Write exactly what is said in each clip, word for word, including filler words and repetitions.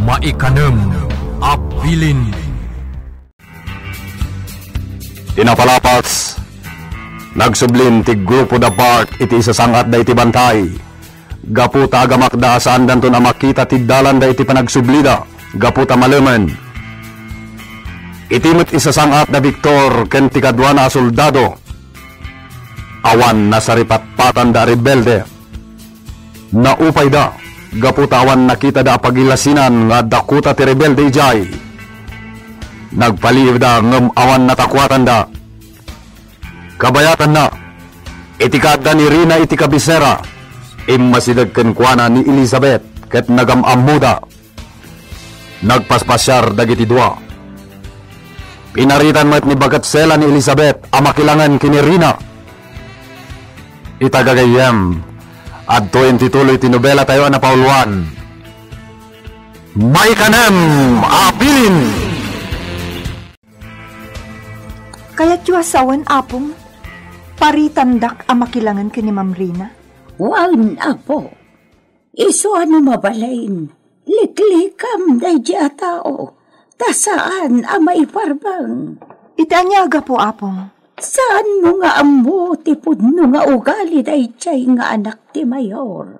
Maikanem a bilin. Ti napalabas, nagsublin ti grupo da Bart iti isasang-atda iti bantay. Gapu ta agamakda a saandanton a makita ti dalanda iti panagsublida, gapu ta malemen. Iti met isasang-at da Victor ken ti kaduana a soldado, awan nasaripatpatanda a rebelde. Naupayda, gapu ta awan nakitada a pagilasinan nga adda kuta ti rebelde idiay. Nagpaliiwda ngem awan natakuatanda. Kabayatanna, iti kaadda ni Rina iti kabisera, immasideg kenkuana ni Elizabeth ket nagam-ammoda. Nagpaspasiar dagiti dua. Pinaritan met ni Baket Sela ni Elizabeth a makilangen ken ni Rina. Ita gagayyem, adtoyen ti tuloy ti nobelatayo a napauluan, Maikanem a Bilin. Kayatyo a sawen, Apong, paritandak a makilangen ken ni Ma'am Rina? Wen, Apo. Isu a no mabalin, liklikam daydi a tao, ta saan a maiparbeng. Iti ania a gapu, Apong? Saanmo nga ammo ti pudno nga ugali daydiay nga anak ti mayor?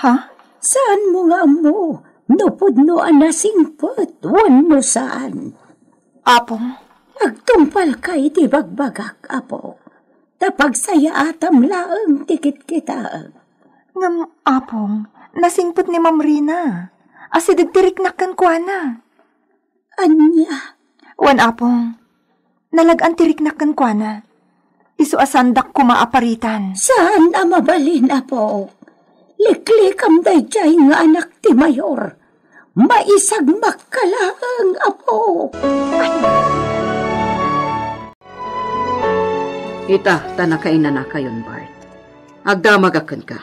Ha? Saanmo nga ammo no pudno a nasingpet wenno saan? Apong? Agtungpalka iti bagbagak, Apo, ta pagsayaatam laeng ti kitkitaek. Ngem, Apong, nasingpet ni Ma'am Rina. Asideg ti riknak kenkuana. Ania? Wen, Apong, nalag-an ti riknak kenkuana. Isu a saandak koma a paritan. Saan a mabalin, Apo. Liklikam daydiay nga anak ti mayor. Maisagmakka laeng, Apo. Ita, ta nakainanakayon, Bart. Agdamagak kenka.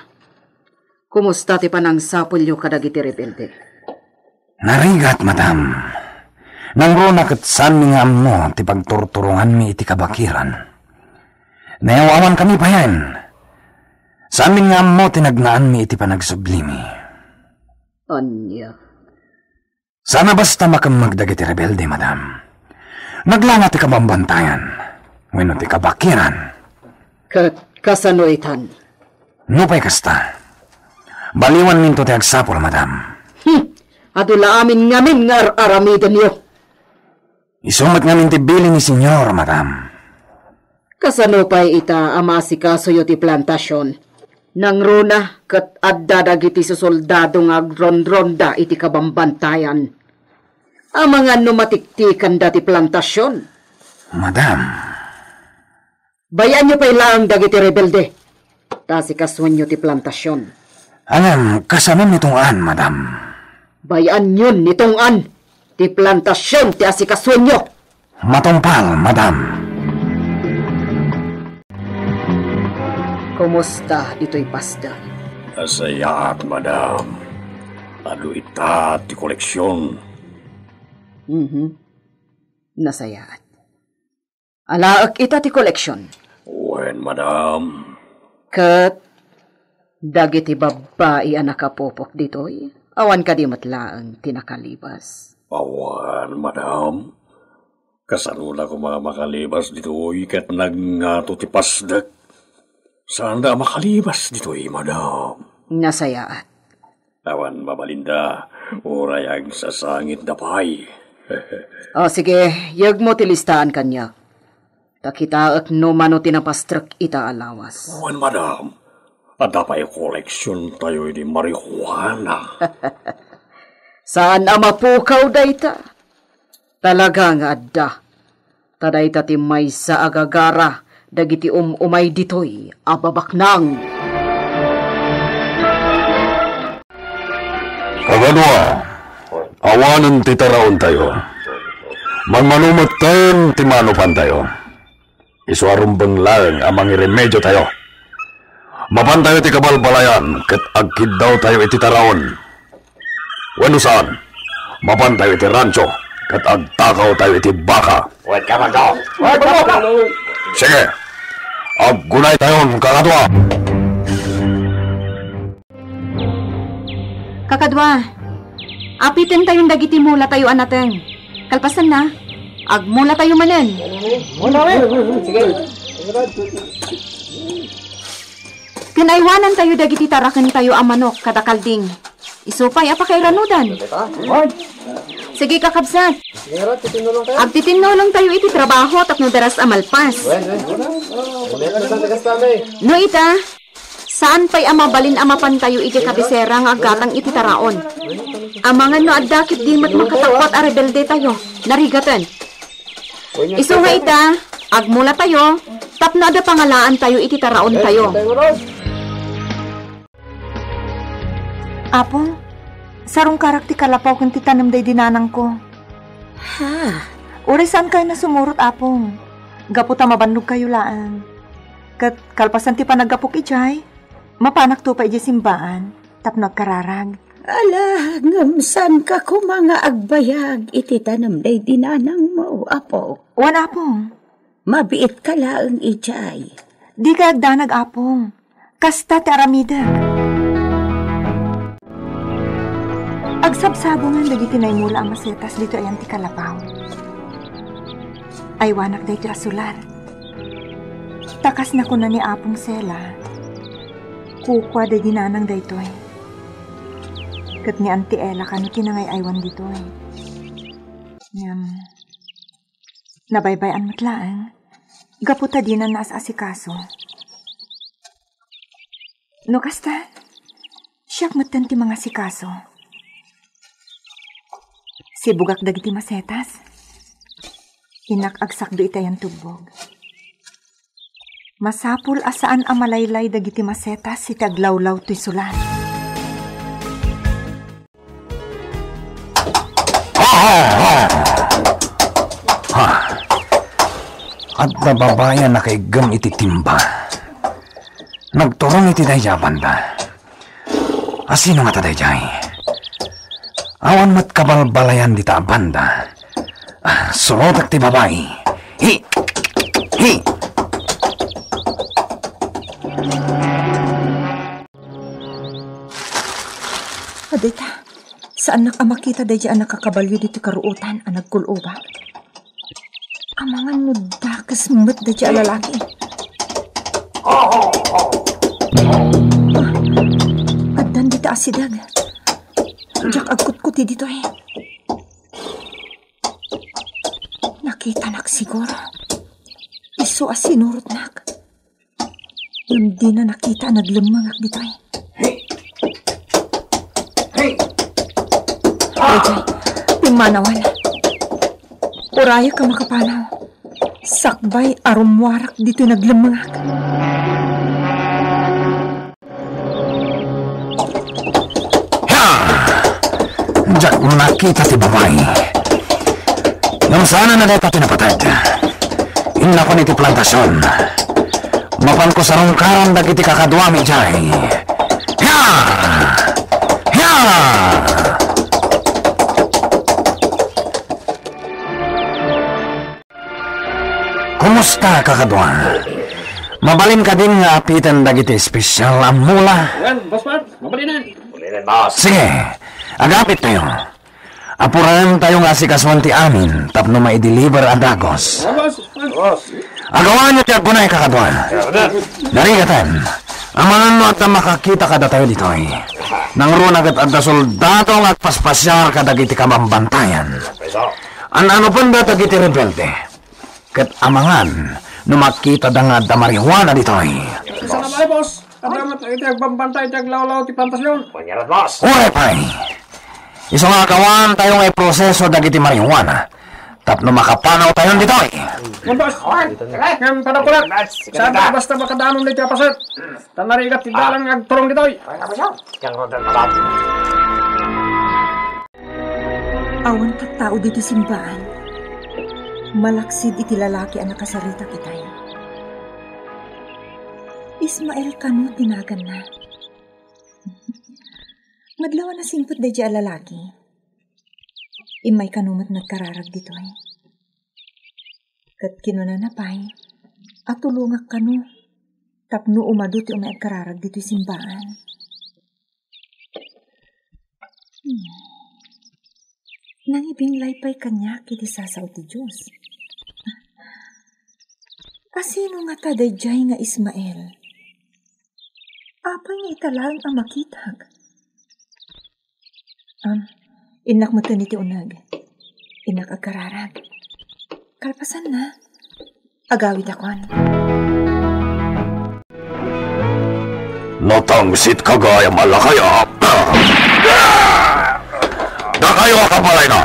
Kumusta ti panangsapulyo kadagiti rebelde? Narigat, madam. Nangruna ket saanmi nga ammo ti pagturturonganmi iti kabakiran. Nayaw-awankami payen. Saanmi nga ammo ti nagnaanmi iti panagsublimi. Ania? Saan a basta makemmeg dagiti rebelde, madam. Naglanga ti kabambantayan wenno ti kabakiran. Ket kasano itan? Nupay kasta, baliwanminto ti agsapul, madam. Hmm. Adu la amin ngamin nga ar-aramidenyo. Isu met ngamin ti bilin ni Señor, madam. Kasano pay ita a maasikasoyo ti plantasion? Nangruna ket adda dagiti susoldado nga agronronda iti kabambantayan. Amangan no matiktikanda ti plantasion. Madam. Bay-anyo pay laeng dagiti rebelde, ta asikasuenyo ti plantasion. Ngem, kasano ni tunggan, madam? Bay-anyon ni tunggan ti plantasion ti asikasuenyo. Matungpal, madam. Kumusta ditoy pasdek? Nasayaat, madam. Adu ita ti koleksion. Mhm. Nasayaat. Alaek ita ti koleksion. Wen, madam. Ket dagiti babbai a nakapupok ditoy, awan kadi met laeng ti nakalibas? Awan, madam. Kasano la koma makalibas ditoy ket nagngato ti pasdek? Saanda a makalibas ditoy, madam. Nasayaat. Awan mabalinda, uray agsasangitda pay. O, sige, yegmo ti listaan kaniak. Ta kitaek no mano ti napastrek ita a lawas. Wen, madam, adda pay koleksiontayo iti marijuana. Saan a mapukaw dayta? Talaga nga adda. Ta dayta ti maysa a gagara dagiti um-umay ditoy a babaknang. Kakadua, awanen ti taraontayo. Manmano metten ti manupantayo. Isu a rumbeng laeng a mangiremediotayo. Mapantayo iti kabalbalayan ket agkiddawtayo iti taraon. Wenno saan, mapantayo iti rancho ket agtakawtayo iti baka. Wen ka man, Dok. Sige, aggunaytayon, kakadua. Kakadua, Apitentayon dagiti mulatayo a nateng. Kalpasanna, agmulatayo manen. Sige. Ken aywanantayo dagiti tarakentayo a manok kada kalding. Isu pay a pakairanudan. Sige, kakabsat. Agtitinnulongtayo iti trabaho tapno daras a malpas. No ita, saan pay a mabalin a mapantayo iti kabisera nga aggatang iti taraon. Amangan no adda ketdi met makatappuat a rebeldetayo, narigaten. Isu nga ita, agmulatayo, tapno adda pangalaantayo iti taraontayo. Apo, sarungkarak ti kalapaw ken ti tanem daydi nanangko. Ha? Uray saankayo nasumurot, Apo. Gapu ta mabannogkayo laeng. Ket kalpasan ti panaggapok idiay, mapanakto pay idiay simbaan tapno agkararag. Ala, ngem saanka koma nga agbayag iti tanem daydi nanangmo, Apo? Wen, Apo. Mabiitka laeng idiay. Dikay agdanag, Apo. Kasta ti aramidek. Agsabsabongen dagiti naimula a masetas ditoy ayan ti kalapaw. Aywanak daytoy a sular. Ta kas nakuna ni Apong Sela, kukua daydi nanang daytoy. Ket ni Auntie Ella kano ti nangay-aywan ditoy. Ngem, nabaybay-an met laeng, gapu ta dina naas-asikaso. No kasta, siak metten ti mangasikaso. Sibugak dagiti masetas. Innak agsakdo iti ayan tubbog. Masapul a saan a malaylay dagiti masetas iti aglawlaw toy sular. Ha, ha, ha. Ha. Adda babai a nakaiggem iti timba. Nagturong iti daydiay a banda. Asino ngata daydiay? Awan met kabalbalayan dita a banda. Ah, surotek ti babai. Hi! Hi! Adita, saannak a makita daydiay a nakakabalio ditoy karuotan a nagkul-obak. Amangan no dakes met daydiay a lalaki. Ah, addan dita asideg. Diak agkutkuti ditoy. Nakitanak siguro. Isu a sinurotnak. Ngem dina nakita a naglemmengak ditoy. Hey! Hey! Daydiay, pimmanawan. Urayek a makapanaw. Sakbay a rummuarak ditoy naglemmengak. Ha! Diak nakita ti babai. Ngem saan a dayta ti napateg. Innakon iti plantasion. Mapanko sarungkaran dagiti kakaduami idiay. Ha! Ha! Kumusta, kakadua? Mabalin kadin nga apiten dagiti espesyal a mula? Wen, Boss Pat, mabalinen. Mabalinen, boss. Sige, agapit tayo. Apuraen tayo nga asikasuan ti amin tapno maideliver a dagos. Wen, boss. Boss. Agawaan niyo ti agkunay, kakadua. Narigaten, amangan no adda makakita kadatayo ditoy. Nangruna ket adda soldado nga agpaspasiar kadagiti kabambantayan. An-ano panda dagiti rebelde? Ket amangan no makitada nga adda marijuana ditoy. Saan a, boss? Adda met iti agbambantay iti aglawlaw ti plantasion. Uray pay. Isu nga agawaan tayo nga iproseso dagiti marijuana tapno makapanaw tayon ditoy. Ngem, boss, ngem padakulat, saan a basta makadanom ditoy a paset. Ta narigat ti dalan nga agturong ditoy. Awan tattao ditoy simbaan. Malaksid iti lalaki a nakasaritak itay. Ismael kano ti naganna. Madlaw a nasingpet daydiay a lalaki. Immay kano met nagkararag ditoy. Ket kinunana pay a tulongak kano tapno umadu ti umay agkararag ditoy simbaan. Hmm. Nangibinlay pay kaniak iti sasao ti Dios. Asino ngata daydiay nga Ismael? Apay nga ita laeng a makitak? Am, innak metten iti uneg. Innak agkararag. Kalpasanna, agawidakon. Natangsit ka gayam a lakay a. Dakayo a kabalayna.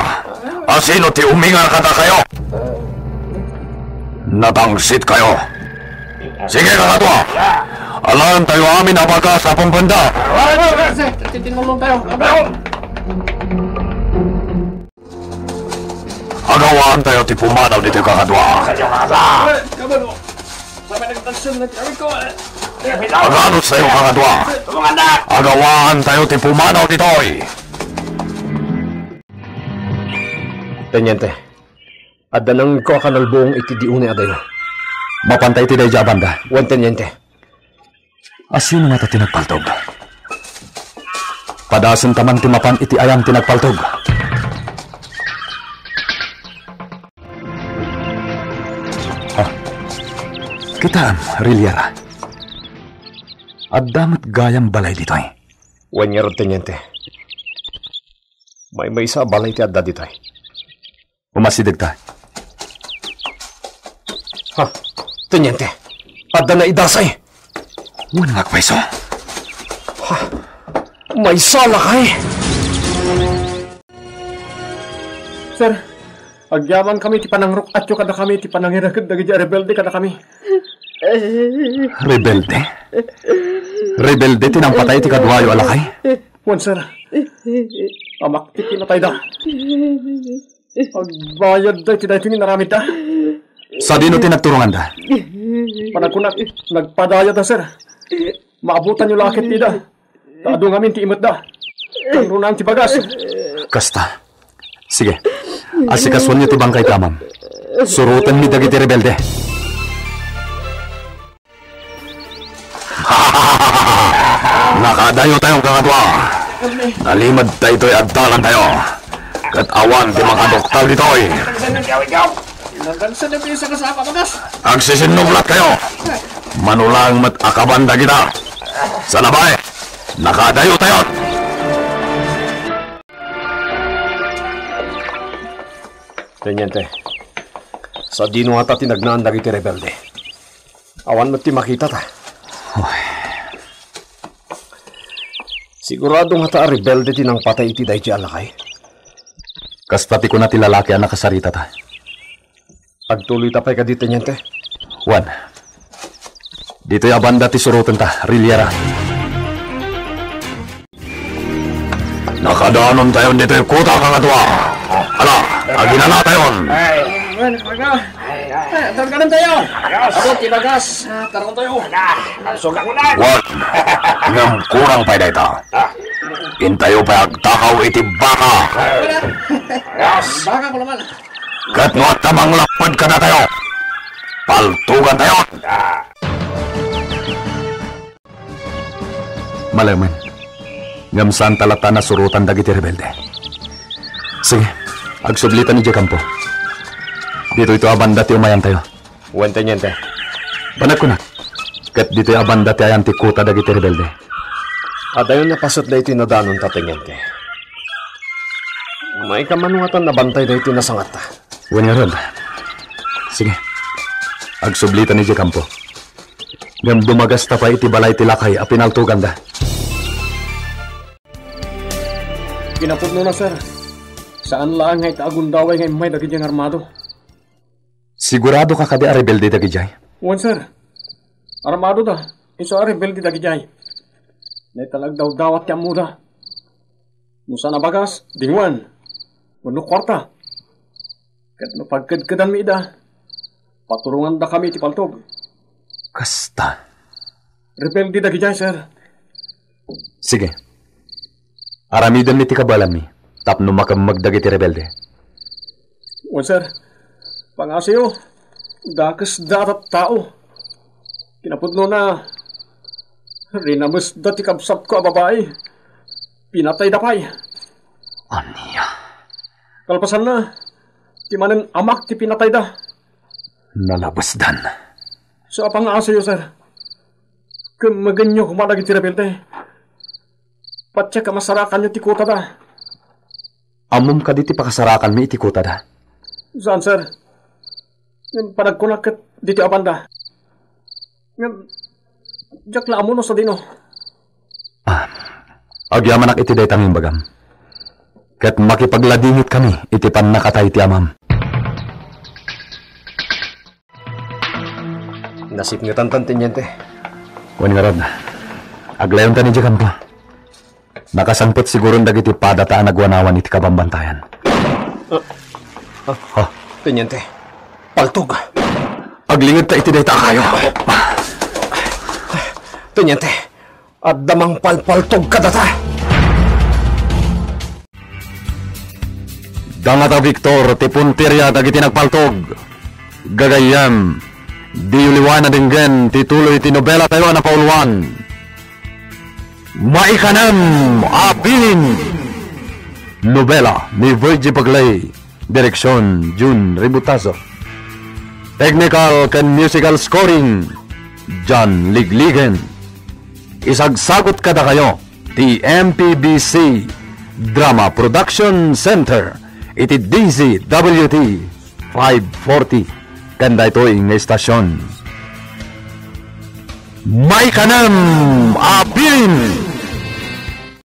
Asino ti umingar kadakayo? Natangsit kayo. Sige, kakadua. Alaentayo amin a bagas a pumpenda. Agawaan tayo ti pumanaw ditoy kakadua. Aganod tayo kakadua. Agawaan tayo ti pumanaw ditoy. Teniente, adda nangko a kanalbuong iti diunay adayo. Mapanta iti daydiay a banda. Wen, teniente. Asino ngata ti nagpaltog? Padasenta man ti mapan iti ayan ti nagpaltog. Ah, kitaem, Riliera. Adda met gayam balay ditoy. Wen ngarud, teniente. Maymaysa a balay ti adda ditoy. Umasidegta. Ha? Teniente, adda naidasay. Wen nga agpayso. Ha? Maysa lakay. Sir, agyamankami ti panangruk-atyo kadakami ti panangireged dagiti rebelde kadakami. Rebelde? Rebelde ti nangpatay ti kaduayo a lakay? Wen, sir. Amak ti pinatayda. Agbayadda iti daytoy nga inaramidda. Sadino ti nagturonganda? Panagkunak, nagpadayada, sir. Maabutanyo la ketdi ida. Ta adu ngamin ti imetda. Kangrunaan ti bagas. Kasta. Sige. Asikasuanyo ti bangkay ti amam. Surotenmi dagiti rebelde. Nakadayo tayo, kakadua. Nalimed tayo itoy adtalan tayo. Ket awan ti makaduktal ditoy. Agsisinnublat kayo. Mano laeng met a kabanda kita. Sana bae, nakadayo tayo. Teniente, sadino ngata ti nagnaan dagiti rebelde? Awan met ti makitata. Oy. Sigurado ngata a rebelde ti nangpatay iti daytoy a lakay? Kasta ti kuna ti lalaki a nakasaritata. Agtuloyta pay kadi, teniente? Wen. Ditoy a banda ti surotenta, Riliera. Nakadanon tayon ditoy kuta, kakadua. Ala, aginana tayon. Ay, ay, ay, ay, targanan tayo. Ayos. Adu ti bagas. Ah, tarong tayo. Ala, ang suga ko na. Wen, ngem kurang pay dayta. Intayo pay agtakaw iti baka. Ayos. Baka ko naman. Ket no adda manglapped kadatayo, paltugan tayo. Malemen. Ngem saan ta latta a nasurotan dagiti rebelde. Sige, agsublitan idiay kampo. Ditoyto a banda ti umayan tayo. Wen, teniente. Panagkunak, ket ditoy a banda ti ayan ti kuta dagiti rebelde. Adayon a paset daytoy nadanonta, teniente. Maikam mano ngatan a bantay daytoy nasangatta. Wen ngarud. Sige. Agsublitan idiay kampo. Ngem dumagasta pay iti balay ti lakay a pinaltoganda. Kinapudnona, sir. Saan laeng nga ita a gundaway nga immay dagidiay nga armado. Sigurado ka kadi a rebelde dagidiay? Wen, sir. Armado da. Isu a rebelde dagidiay. Dayta la agdawdawat ti ammoda. No saan a bagas, dingwen. Wenno kuarta. Ket no pagkedkedanmi ida, paturongandakami iti paltog. Kasta. Rebelde dagidiay, sir. Sige. Aramidenmi ti kabaelanmi tapno makemmeg dagiti rebelde. Wen, sir. Pangasiyo, dakesda a tattao. Kinapudnona, rinamesda ti kabsatko a babai. Pinatayda pay. Ania? Kalpasanna, ti manen amak ti pinatayda. Nalabesdan. Sa pangngaasiyo, sir. Ken megenyo koma dagiti rebelde. Patiek a masarakanyo ti kutada. Ammom kadi ti pakasarakanmi iti kutada? Saan, sir. Ngem panagkunak ket ditoy abanda. Ngem, diak la ammo no sadino. Ah, agyamanak iti dayta nga imbagam. Ket makipagladingitkami iti pannakatay ti amam. Nasipngetantan, Teniente. Wen ngarud, aglayontan idiay kampo. Nakasangpet siguron dagiti padata a nagwanawan iti kabambantayan. Ah, ah, Ha? Teniente, paltog. Aglingedta iti dayta a kayo. Teniente, adda mangpalpaltog kadata. Dangata Victor ti puntiria dagiti nagpaltog. Gagayyem, diyo liwan a denggen ti tuloy ti nobela tayo a napauluan. Maikanem a bilin. Nobela ni Virgie Bagley. Direksyon, Jun Ributazo. Technical ken musical scoring, John Ligligen. Isagsagut kadakayo ti M P B C Drama Production Center iti D Z W T five forty ken daytoy nga istasyon. Maikanem a bilin.